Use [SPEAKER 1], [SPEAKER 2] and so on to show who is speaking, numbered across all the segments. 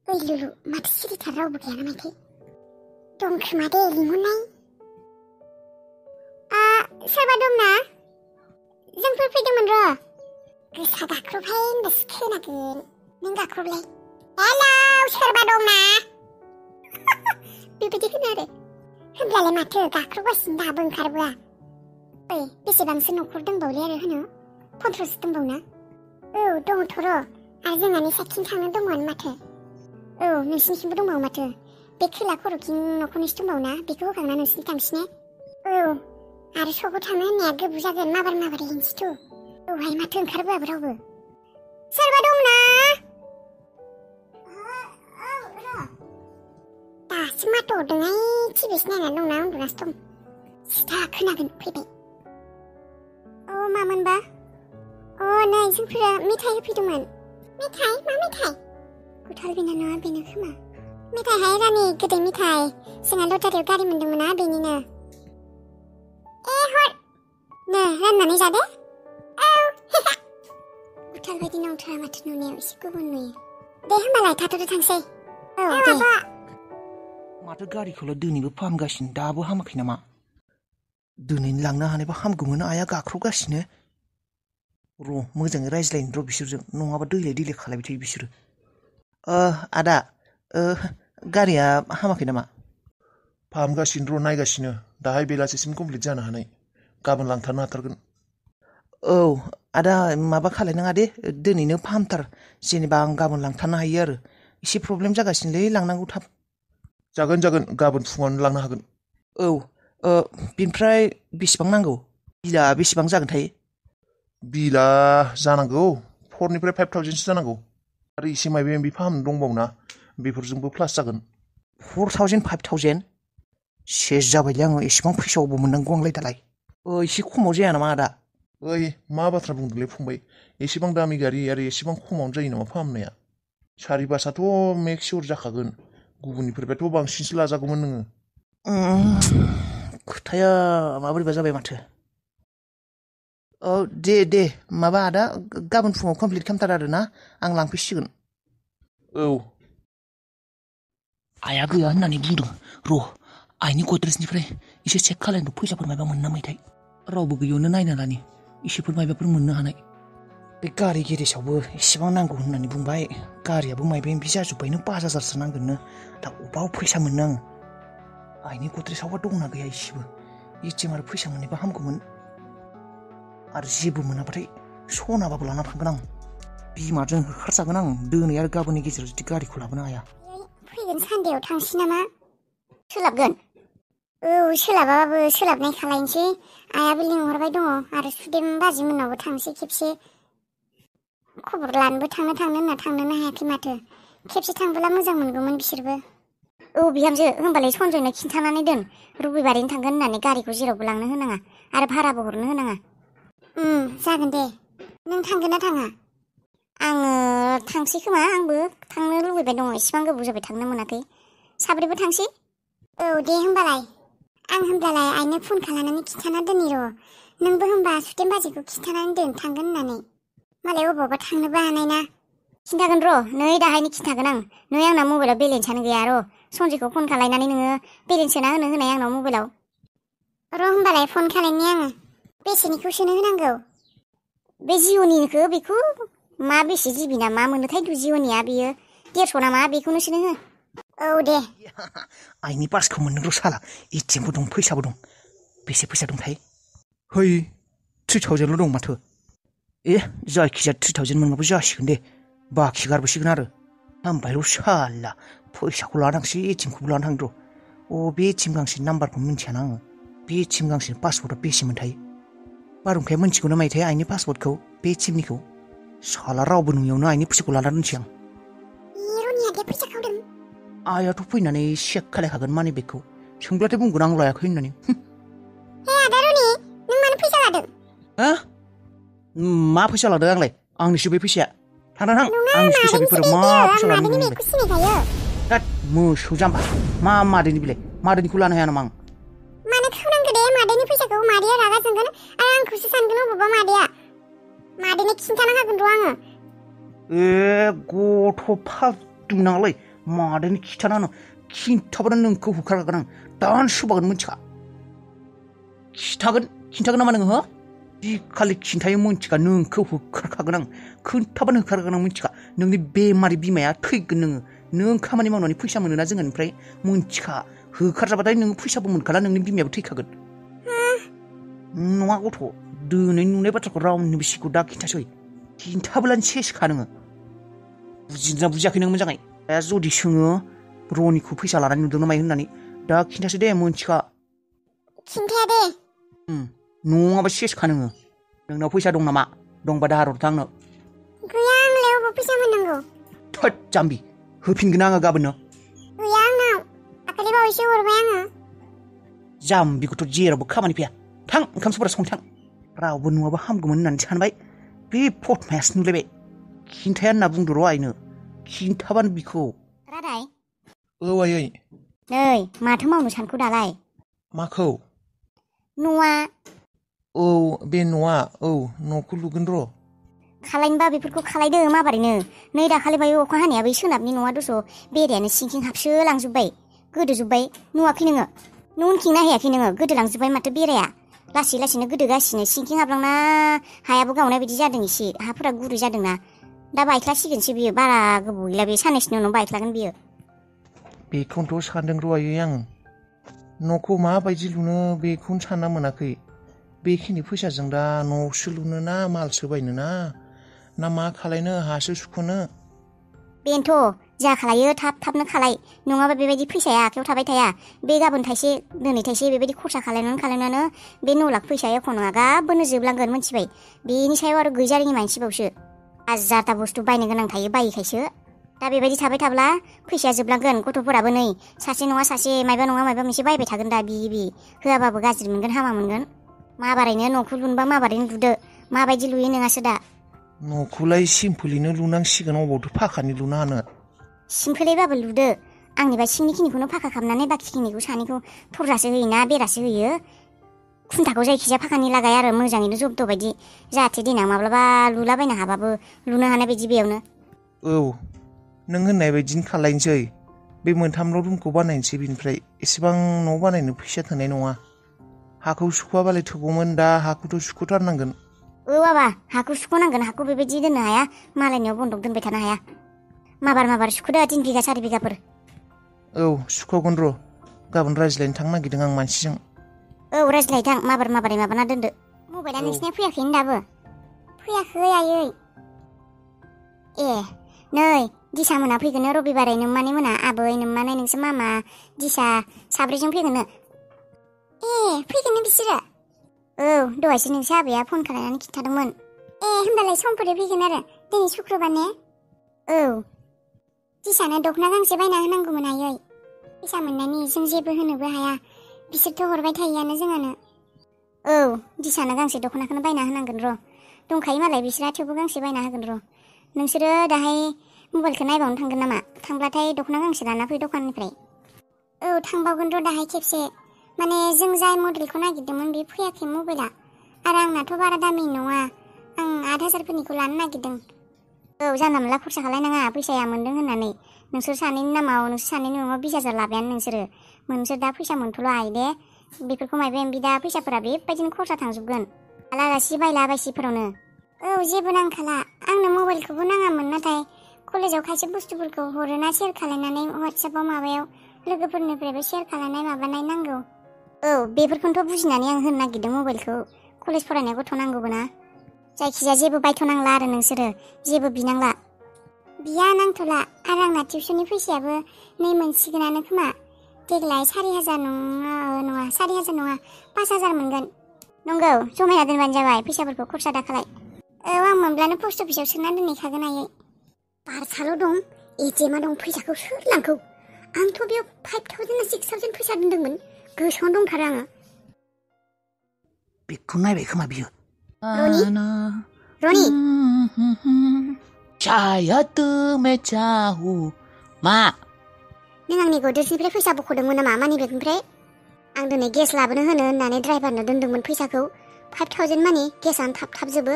[SPEAKER 1] ओइ लुलु माथो सिरिथार रावबो गैया नामाथाय दं खोमा दे लिंहरनाय सोरबा दं ना जोंफोर फैदोंमोन र' गोसा गाख्रबहाय होनबासो खोनागोन नों गाख्रबलाय हेलौ सोरबा दं ना बेबायदि खोना आरो होनब्लालाय माथो गाख्रबगासिनो दाबो ओंखारबोआ ओइ बेसेबांसो न'खर दंबावलै आरो होनो 15सो दंबावना औ दङथ' र' आरो जोंहानि साइडथिं थांनो दंमोन माथो औ नोंसिनिथिंबो दंबावो माथो बे खोला खर'थिं न'खरनिसो दंबावोना बेखौ होखांना नोंसिनि थांसैने औ आरो स'खौ थांनो होननाया गोबाव जागोन माबार हैनोसैथ' औहाय माथो ओंखारबोआबो रावबो सोरबा दं ना दासो माथो हरदोंहाय टिभिसो नायनानै दंना उन्दुनासो दं सिदा खोनागोन फैबाय मामोनबा नै जोंफोरा मेथाइ होफैदोंमोन मेथाइ मा मेथाइ गुथाल बिनानावा बेनो खोमा मेथाइहाय रानि गोदै मेथाइ जोंहा लटारियाव गारि मोनदोंमोन ना बेनिनो हर नै राननानै जादो औ गुथाल बायदि नंथारा माथो नुनायाव एसे गुबुन नुयो दे होमबालाय थाथ'दो थांसै औ दे
[SPEAKER 2] माथो गारिखौल' दिनैबो फाहामगासिनो दाबो हामाखै नामा दिनैनो लांनो हानायबा हामगौमोन आइया गाख्रबगासिनो र' मोजाङै रायज्लायनो र' बिसोरजों नङाबा दैलाय दैलाय खालायबाय थायो बिसोरो आदा गारिया हामाखै नामा
[SPEAKER 3] फाहामगासिनो र' नायगासिनो दाहाय बेलासिसिम कमप्लिट जानो हानाय गाबोन लांथारनो हाथारगोन
[SPEAKER 2] औ आदा माबा खालायनाङा दे दिनैनो फाहामथार जेनेबा आं गाबोन लांथारनो हायो आरो एसे प्रब्लेम जागासिनोलै लांनांगौ थाब
[SPEAKER 3] जागोन गाबोन फुङावनो लांनो हागोन
[SPEAKER 2] औ बिनिफ्राय बेसेबां नांगौ बिला बेसेबां जागोनथाय
[SPEAKER 3] बिला जानांगौ 4निफ्राय 5,000सो जानांगौ आरो एसे माइबा माइबि फाहामनो दंबावोना बेफोरजोंबो प्लास जागोन
[SPEAKER 2] 4,000 5,000 सेस जाबायलै आङो एसेबां फैसायावबो मोननांगौ आंलाय दालाय एसे खमाव जाया नामा आदा
[SPEAKER 3] ओइ मा बाथ्रा बुंदोंलै फंबाय एसेबां दामि गारि आरो एसेबां खमावनो जायो नामा फाहामनाया 4,500थ' मेक सियर जाखागोन गुबुननिफ्रायथ' बांसिनसो लाजागौमोन नोङो
[SPEAKER 2] खोथाया माबोरैबा जाबाय माथो दे माबा आदा गाबोन फुङाव कमप्लिट खालामथार आरो ना आं लांफैसिगोन
[SPEAKER 3] औ
[SPEAKER 2] आइया गैया होननानै बुंदों र' आइनि गद्रेजनिफ्राय एसे चेक खालायनो फैसाफोर माबा मोनो ना मोनथाय रावबो गैयियावनो नायना लानि एसेफोर माबाफोर मोननो हानाय बे गारि गेरेजावबो एसेबां नांगौ होननानै बुंबाय गारियाबो माइबा माइबि जाजोब्बायनो 5,000सो नांगोननो दा अबाव फैसा मोननो आङो आइनि गद्रेजावबा दंना गैया एसेबो एटिएम आरो फैसा मोननायबा हामगौमोन आरो जेबो मोनाबाथाय सनाबाबो लाना थांगोन आं बिमाजों होखारजागोन आं दिनै आरो गाबोननि गेजेराव जुदि गारिखौ लाबोनो हाया
[SPEAKER 1] फैगोन सानदेआव थांसै नामा सोलाबगोन औ सोलाबाबाबो सोलाबनाय खालायनोसै आइयाबो लिंहरबाय दङ आरो सुदेम बाजै मोननावबो थांसै खेबसे खबर लानोबो थांनो होनना थांनोनो हायाखै माथो खेबसे थांबोला मोजां मोनगौमोन बिसोरबो औ बिहामजो होमबालाय सनजयनो खिन्थानानै दोन रबिबारैनो थांगोन होननानै गारिखौ जेरावबो लांनो होनाङा आरो भाराबो हरनो होनाङा जागोन दे नों थांगोन ना थाङा आङो थांसै खोमा आंबो थांनो लुबैबाय दङ इसिबां गोबाव जाबाय थांनो मोनाखै साब्रैबो थांसै औ दे होमबालाय आं होमब्लालाय आइनो फन खालामनानै खिन्थाना दोननि र' नोंबो होमबा सुदेम बाजैखौ खिन्थानानै दोन थांगोन होननानै मालाय अबावबा थांनोबो हानाय ना खिन्थागोन र' नै दाहायनो खिन्थागोन आं नै आंना मबाइलाव बेलेन्सआनो गैया र' सनजिखौ फन खालायनानै नोङो बेलेन्स सोना होनो होनाय आंनाव मबाइलाव र' होमबालाय फन खालायनि आङो बेसेनिखौ सोनो होनांगौ बे जिअ'निखौ बेखौ मा बेसे जिबि ना मा मोनोथाय जिअ'निया बेयो 150 नामा बेखौनो सोनो हो औ दे
[SPEAKER 2] आइनि पार्सखौ मोननो र' साला एटिएमबो दं फैसाबो दं बेसे फैसा दंथाय है 3,000ल' दं माथो जायखिजाया 3,000 मोनबाबो जासिगोन दे बाखि गारबोसिगोन आरो ओमफ्राय र' साला फैसाखौ लानांसै एटिएमखौबो लाना थांद' बे एटिएम गांसेनि नाम्बारखौ मिन्थियाना आङो बे एटिएम गांसेनि पासवर्डआ बेसेमोन थाय बारहुंखाया मिन्थिगौ ना मायोथाय आइनि पासवर्डखौ बे एटिएमनिखौ साला रावबो नुयियावनो आइनि फैसाखौ लाना दोनसै आं आइयाथ' फैनानै चेक खालायखागोन मानि बेगखौ सोंब्लाथाय बुंगोन आं लायाखै होननानै
[SPEAKER 1] आदा रनि नों मानो फैसा लादों
[SPEAKER 2] मा फैसा लादों आंलाय आंनिसो बे फैसाया थां आंनिसो फैसा बेफोरो मा फैसा लादों नोंलाय मोसौ जाम्बा मा मादैनि बिलाय मादैनिखौ लानो हाया नामा आं
[SPEAKER 1] मानो खावनांगौ दे मादैनि फैसाखौ मादैया रागा जोंगोन आरो आंखौसो सानगोन अबावबा मादैया मादैनो खिन्थाना होगोन र' आङो
[SPEAKER 2] गथ' फालतु नालाय मादैनो खिथानानो खिन्थाबानो नोंखौ होखारगोन आं दान सोबागोन मोनथिखा खिन्थागोन नामा नोङो हो जि खालि खिन्थायो मोनथिखा नोंखौ होखारखागोन आं खोन्थाबानो होखारगोन आं मोनथिखा नोंनि बेमारि बिमाया थैगोन नों खामानि मावनानै फैसा मोनोना जोंनिफ्राय मोनथिखा होखारजाबाथाय नोङो फैसाबो मोनखाला नोंनि बिमायाबो थैखागोन नङा गथ' दिनै नुनाय बाथ्राखौ रावनिबो सिगाङाव दा खिन्थासै खिन्थाब्लानो सेसखा नोङो बुजिना बुजियाखै नों मोजाङै दा जुदि सोङो रनिखौ फैसा लानानै नुदों ना मायो होननानै दा खिन्थासै दे मोनथिखा
[SPEAKER 1] खिन्थाया दे
[SPEAKER 2] नङाबा सेसखा नोङो नोंनाव फैसा दं नामा दंबा दाहार हरदो आंनो
[SPEAKER 1] गैया आंलाय अबाव फैसा मोननांगौ
[SPEAKER 2] थोद जाम्बि होफिनगोन आङो गाबोननो
[SPEAKER 1] गैया आंनाव दाखालि बावैसो हरबाय आङो
[SPEAKER 2] जाम्बिखौथ' जेरावबो खामानि फैया थां ओंखाम संग्रा संनो थां रावबो नुवाबा हामगौमोन होननानै सानबाय बे फटमायासो नुलायबाय खिन्थाया होनना बुंदो र' आइनो खिन्थाबानो बिखौ
[SPEAKER 1] रादाय
[SPEAKER 3] औ आयै
[SPEAKER 1] नै माथो मावनो सानखो दालाय
[SPEAKER 3] माखौ
[SPEAKER 1] न'आ
[SPEAKER 3] औ बे न'आ औ न'खौ लुगोन र'
[SPEAKER 1] खालायनोबा बेफोरखौ खालायदो माबारैनो नै दाखालिबायो अखा हानाया बै सोनाबनि न'आ दस' बेरायानो सिंथिं हाबसो लांजोब्बाय गोदोजोब्बाय नुवाखै नोङो न' उनथिं नायहैयाखै नोङो गोदोलांजोब्बाय माथो बेराया लासै लासैनो गोदोगासिनो सिंथिं हाबलांना हायाबो गावनाय बायदि जादों एसे हाफोरा गुरै जादोंना दा बायख्लासिगोनसो बियो बारा गोबाव गैला बे साननैसोनि उनाव बायख्लागोन बियो
[SPEAKER 3] बेखौनोथ' सानदों र' आयै आं न'खौ माबायदि लुनो बेखौनो सानना मोनाखै बेखिनि फैसाजों दा न'सो लुनो ना मालसो बायनो ना मा खालायनो हासो सुख'नो
[SPEAKER 1] बेनोथ' जा खालायो थाबनो खालाय नङाबा बेबायदि फैसाया आखायाव थाबाय थाया बे गाबोन थाइसे दिनै थाइसे बेबायदि खरसा खालायनानै बे 9 लाख फैसाया एख' नङा गाबोननो जोबलांगोन मोनथिबाय बेनि सायाव आरो गैजारिङि मानसिबावसो हाजारथा बुस्थु बायनो गोनां थायो बायिखायसो दा बेबायदि थाबाय थाब्ला फैसाया जोबलांगोन गथ'फोराबो नै सासे नङा सासे मायबा नङा मायबा मोनसे बायबाय थागोन दा बि होआबाबो गाज्रि मोनगोन हामा मोनगोन माबारैनो न'खौ लुनोबा माबारैनो लुदो माबायदि लुयो नोंहासो दा
[SPEAKER 3] न'खौलाय सिम्पोलैनो लुनांसिगोन अबावथो फाखानि लुनो हानो
[SPEAKER 1] सिम्पोलैबाबो लुदो आंनिबा सिंनिखिनिखौनो फाखा खालामनानै बाखिखिनिखौ सानैखौ थरजासो होयोना बेरासो होयो खुन्थाखौ जायखिजाया फाखानि लागाय आरो मोजाङैनो जब्द बायदि जाहाथे देनां माब्लाबा लुलाबायनो हाबाबो लुनो हानाय बायदि बेयावनो
[SPEAKER 3] औ नों होननाय बायदिनो खालायनोसै बे मोनथामल' रुमखौ बानायनोसै बिनिफ्राय एसेबां न' बानायनो फैसा थोनाय नङा हाखौ सुख'आबालाय थोगौमोन दा हाखौथ' सुख'थारनांगोन
[SPEAKER 1] बाबा हाखौ सुख'नांगोन हाखौ बेबायदि दोननो हाया मालायनियाव बन्दक दोनबाय थानो हाया माबार सुख'दो 3 बिगा 4 बिगाफोर
[SPEAKER 3] औ सुख'गोन र' गाबोन रायज्लायनो थांनो नागिरदों आं मानसिजों
[SPEAKER 1] औ रायज्लायथां माबारै माबाना दोनदो मबाइला नोंसिनिया फैयाखै दाबो फैयाखै आयै ए नै दिसा मोना फैगोन रबिबारै नोम्मानै मोना आबै नोम्मानै नोंसोर मामा दिसा साब्रैजों फैगोन फैगोन बिसोरो औ दहायसो नोंसोर आबैया फन खालामनानै खिन्थादोंमोन होमबालाय समफोरै फैगोन आरो दिनै शुक्रबार ने औ दिसानो दख'ना गांसे बायना होनांगौमोन आयै फैसा मोननायनि जों जेबो होनोबो हाया बिसोरथ' हरबाय थायोआनो जोंहानो औ दिसानो गांसे दख'नाखौनो बायना होनांगोन र' दंखायो मालाय बिसोरहा थेवबो गांसे बायना होगोन र' नोंसोरो दाहाय मबाइलखौ नायबावनो थांगोन नामा थांब्लाथाय दख'ना गांसे लाना फै दखाननिफ्राय औ थांबावगोन र' दाहाय खेबसे माने जों जाय मडेलखौ नागिरदोंमोन बे फैयाखै मबाइला आरो आंनाथ' बारा दामि नङा आं 8,000फोरनिखौ लानो नागिरदों औ जानला मोनला खरसा खालायनाङा फैसाया मोनदों होननानै नोंसोर सानैनि नामाव नोंसोर सानैनि न'आव 20,000 लाबायानो नोंसोर दा फैसा मोनथ'ला आइ दे बेफोरखौ मायबा एमबि दा फैसाफोरा बेबायदिनो खरसा थांजोबगोन आलासि बायला बायसिफोरावनो औ जेबो नांखाला आंनो मबाइलखौबो नाङामोन नाथाय कलेजाव खायसे बुस्थुफोरखौ हरोना शेयार खालायनानै वाट्सएपाव माबायाव लोगोफोरनिफ्रायबो शेयार खालायनाय माबानाय नांगौ औ बेफोरखौनोथ' बुजिनानै आं होनो नागिरदों मबाइलखौ कलेज फरायनाय गथ' नांगौबो ना जायखिजाया जेबो बायथ'नांला आरो नोंसोरो जेबो बिनांला बिया नांथ'ला आरो आंना टिउसननि फैसायाबो नै मोनसिगोनानो खोमा देग्लाय 4,000 नङा 4,000 नङा 5,000 मोनगोन नंगौ जमायना दोनबानो जाबाय फैसाफोरखौ खरसा दाखालाय औ आं मोनब्लानो पस्ट अफिसाव सोना दोनहैखागोन आयै बारसाल' दं एजेमा दं फैसाखौ सोर लांखौ आंथ' बेयाव 5,000 ना 6,000 फैसा दोनदोंमोन गोसोआवनो दंथारो आङो
[SPEAKER 2] बेखौ नायबाय खोमा बियो
[SPEAKER 1] रनि
[SPEAKER 2] शायद मैं चाहूं मा
[SPEAKER 1] नों आंनि गद्रेजनिफ्राय फैसा बख'दोंमोन नामा मानि बेगनिफ्राय आं दिनै गेस लाबोनो होननानै ड्राइभारनो दोनदोंमोन फैसाखौ 5,000 मानि गेसानो थाब जोबो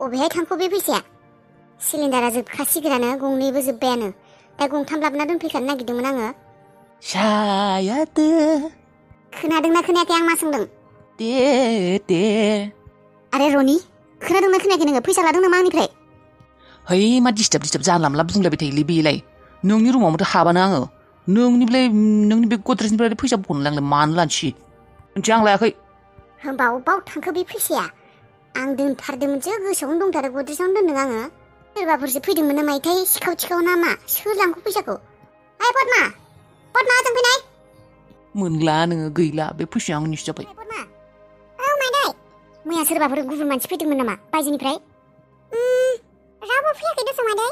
[SPEAKER 1] अबेहाय थांखो बे फैसाया सिलिन्डारा जोबखासिगोनानो गंनैबो जोब्बायानो दा गंथाम लाबोना दोनफैखानो नागिरदोंमोन आङो।
[SPEAKER 2] सायादो
[SPEAKER 1] खोनादोंना खोनायाखै आं मा सोंदों?
[SPEAKER 2] दे
[SPEAKER 1] आरे रनि, खोनादोंना खोनायाखै नोङो? फैसा लादों नामा आंनिफ्राय?
[SPEAKER 2] है मा डिस्टार्ब जानला मोनला बुंलायबाय थायोलै बेलाय। नोंनि रुमाव माथो हाबानो आङो। नोंनि बे गद्रेजनिफ्राय फैसा बख'नो लांलाय मानो लानोसै? मिथिया आं लायाखै।
[SPEAKER 1] होमबा अबाव थांखो बे फैसाया? आं दोनथारदोंमोनसो, गोसोआवनो दंथारो, गद्रेजावनो दोनदों आङो। सोरबाफोरसो फैदोंमोन नामा इथाय सिखाव थिखाव ना मा? सोर लांखो फैसाखौ? ओइ पद्मा ओजों फैनाय।
[SPEAKER 2] मोनला नोङो, गैला, बे फैसाया आंनिसो जाबाय।
[SPEAKER 1] पद्मा, औ मादै। मैया सोरबाफोर गुबुन मानसि फैदोंमोन नामा बायजोनिफ्राय? रावबो फैयाखै दस मादै।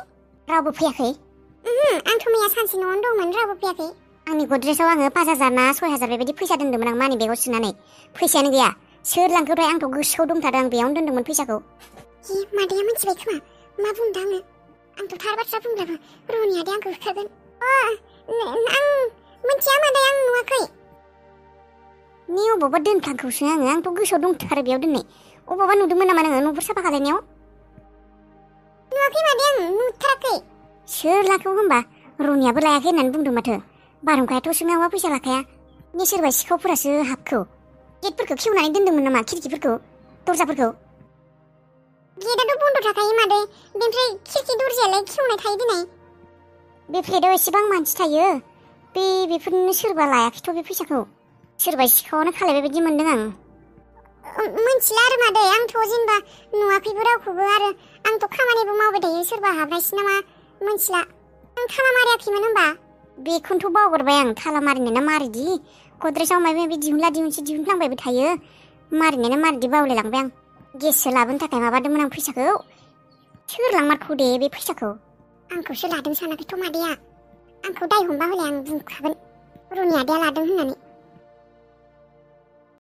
[SPEAKER 1] रावबो फैयाखै? आंथ' मैया सानसे न'आवनो दंमोन, रावबो फैयाखै। आंनि गद्रेजाव आङो 5,000 ना 6,000 बेबायदि फैसा दोन्दोंमोन आं मानि बेगाव सोनानै। फैसायानो गैया। सोर लांखोथाय? आंथ' गोसोआव दंथारो, आं बेयावनो दोन्दोंमोन फैसाखौ। मादैया मिथिबाय खोमा। मा बुंदों आङो? आंथ' थार बाथ्रा बुंब्लाबो रनि आदाया आंखौ होखारगोन। आं मिथिया मादै, आं नुवाखै। नि अबावबा दोनफ्लांखौसो आंथ' गोसोआव दंथारो बेयाव दोननाय। अबावबा नुदोंमोन नामा नोङो न'फोर साफा खालायनायाव? नुवाखै मादै, आं नुथाराखै। सोर लाखौ होनबा? रनियाबो लायाखै होननानै बुंदों माथो। बारहुंखायाथ' सोङाबा फैसा लाखाया। नि सोरबा सिखावफोरासो हाबखौ। गेटफोरखौ खेवनानै दोन्दोंमोन नामा? खिरखिफोरखौ, दरजाफोरखौ? गेटआथ' बन्द' थाखायो मादै, बेनिफ्राय खिरखि दरजायालाय खेवनाय थायो दिनै। बे फ्लेटआव एसेबां मानसि थायो। बेफोरनो सोरबा लायाखैथ' बे फैसाखौ। सोरबा सिखावानो खालायबाय बायदि मोनदों आं। मिथिला आरो मादै, आंथ' जेनेबा नुवाखैबो रावखौबो, आरो आंथ' खामानिबो मावबाय थायो। सोरबा हाबनायसो नामा मिथिला। आं थाला मारियाखैमोन होनबा। बेखौनोथ' बावगारबाय आं, थाला मारिनाय ना मारिदि। गद्रेजाव माबा माबि दिहुनफ्लांबायबो थायो। मारिनाय ना मारिदि बावलायलांबाय आं। गेससो लाबोनो थाखाय माबादोंमोन आं फैसाखौ। सोर लांमारखौ दे बे फैसाखौ? आंखौसो लादों सानाखैथ' मादैया। आंखौ दाय हमबा हले आं बुंखागोन रनि आदाया लादों होननानै।